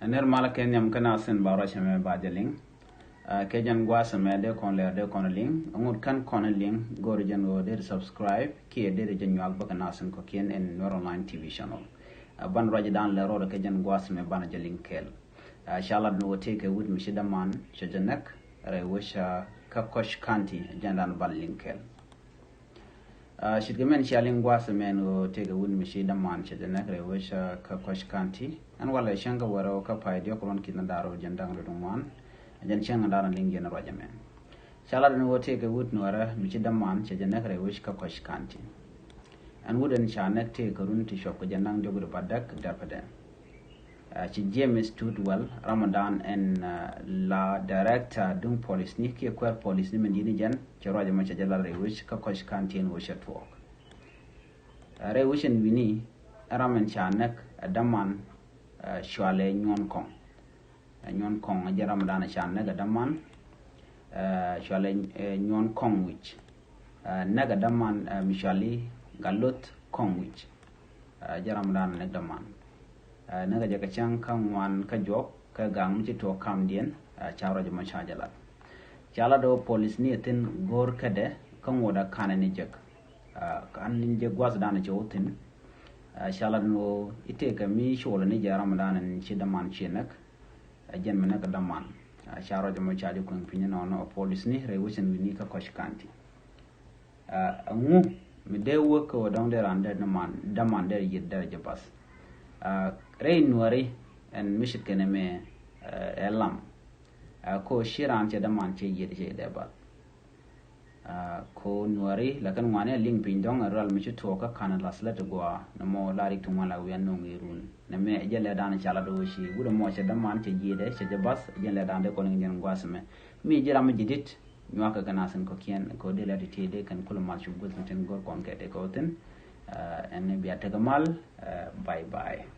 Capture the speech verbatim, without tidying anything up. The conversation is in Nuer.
Nir malä kɛ nhiam kä nasin ba ruacɛ mɛ ba jɛ liŋ. Kɛ jɛn guasɛ mɛ dee kɔn lɛr dee kɔn liŋ. Ŋut kän kɔn liŋ go̱r jɛn ɣöö dee subscribe kiɛ dee jɛ nyuak bä kɛ nasin kɔ̱kiɛn in Nuer Online T V channel. Ban ruacɛ dan lɛr rɔɔdɛ kɛ jɛn guasɛ mɛ banɛ jɛ liŋ kɛɛl. Ca lat ni ɣöö tëëkɛ wut mi ci däman cɛ jɛ näk rɛy wec kä Koch County, jɛn dan ban liŋ kɛɛl. Ce̱tkɛ mɛn cia liŋ gua̱a̱th mɛn ɣöö tëëkɛ wut mi ci däman cɛ jɛ näk rɛy wec kä Koch County. Ɛn walɛ cäŋ kä wärä kä pay diɔk ruɔ̱n ki̱n da̱r ɣöö jɛn da̱ŋ rɛw ŋuan. Jɛn cäŋ da̱r liŋ jɛn ruac ɛmɛn. Ca lat ni ɣöö tëëkɛ wut Nuärä mi ci däman cɛ jɛ näk rɛy wec kä Koch County. Ɛn wut ɛn ca näk tëëkɛ run ti cuɔp kɛ jɛn da̱ŋ diɔk wi̱cdɛ bädäk dɛpɛdɛ. Ci James Tutwell, ram dan ɛn la director duŋ police ni kiɛ kuɛɛr police ni mɛn di̱t ni jɛn, ci ruac ɛmɔ cɛ jɛ lat rɛy wec kä Koch County ɛn ɣöö cɛ tuɔɔk. Rɛy wec ɛn wi̱ni ram ɛn ca näk ɛ däman cualɛ Nyuɔn Kɔŋ. Nyuɔn Kɔŋ ɛ jɛ ram dan ca näk ɛ däman cualɛ Nyuɔn Kɔŋ wi̱c. Näk ɛ däman mi cuali Galoth Kɔŋ wi̱c. Jɛ ram dan näk däman. Näk ɛ jɛ kɛ cäŋ kä ŋuan kä juɔk kä gaŋ mi ci tuɔɔk kamdiɛn. Ca ruac ɛmɔ ca jɛ lat. Ca lat ɣöö police ni ɛ thi̱n go̱o̱r kädɛ kä ŋot ɛ kanɛ ni jek. Kan ni jek gua̱th dan cɛ wä thi̱n. Ca lat ni ɣöö i̱ tëëkɛ mi cuɔlɛ ni jɛ ram dan ci däman ci näk. Jɛn mi näk däman. Ca ruac ɛmɔ ca jɛ kueŋ piny nɔnɔ police ni rɛy wec ɛn wi̱ni kä Koch County. Ɛŋu mi dee wä kä ɣöö dɔ̱ŋ dee raan dee däman dee yiet dee jɛ bath. Rɛy Nuääri ɛn mi ce̱tkɛ nɛmɛ ɛ lam. Ko ci raan cɛ däman cɛ yiet cɛ dee bath. Ko Nuääri lakin ŋuani a liŋ piny dɔ̱ŋ ɛ rual mi ci tuɔɔk kä Ka̱n lath lät gua nɛ mɔ la rik ti ŋuan la wian no̱ŋ irun nɛ mɛ jɛ lɛ dan ca la do̱ ci wut mɔ cɛ däman cɛ ji̱dɛ cɛ jɛ bath jɛ lɛ dan dee kɔn in jɛn gua̱a̱th mɛ mi ji̱ ram mi ji̱ dit nyuak kɛ kɛ nasin kɔ̱kiɛn kɛ dee lɛ ti ti dee kɛn kulɛ mal cu guth mi tin go̱r kɔn kɛ dee kɛ wä thin. Ɛn bia tekɛ mal. Bye bye.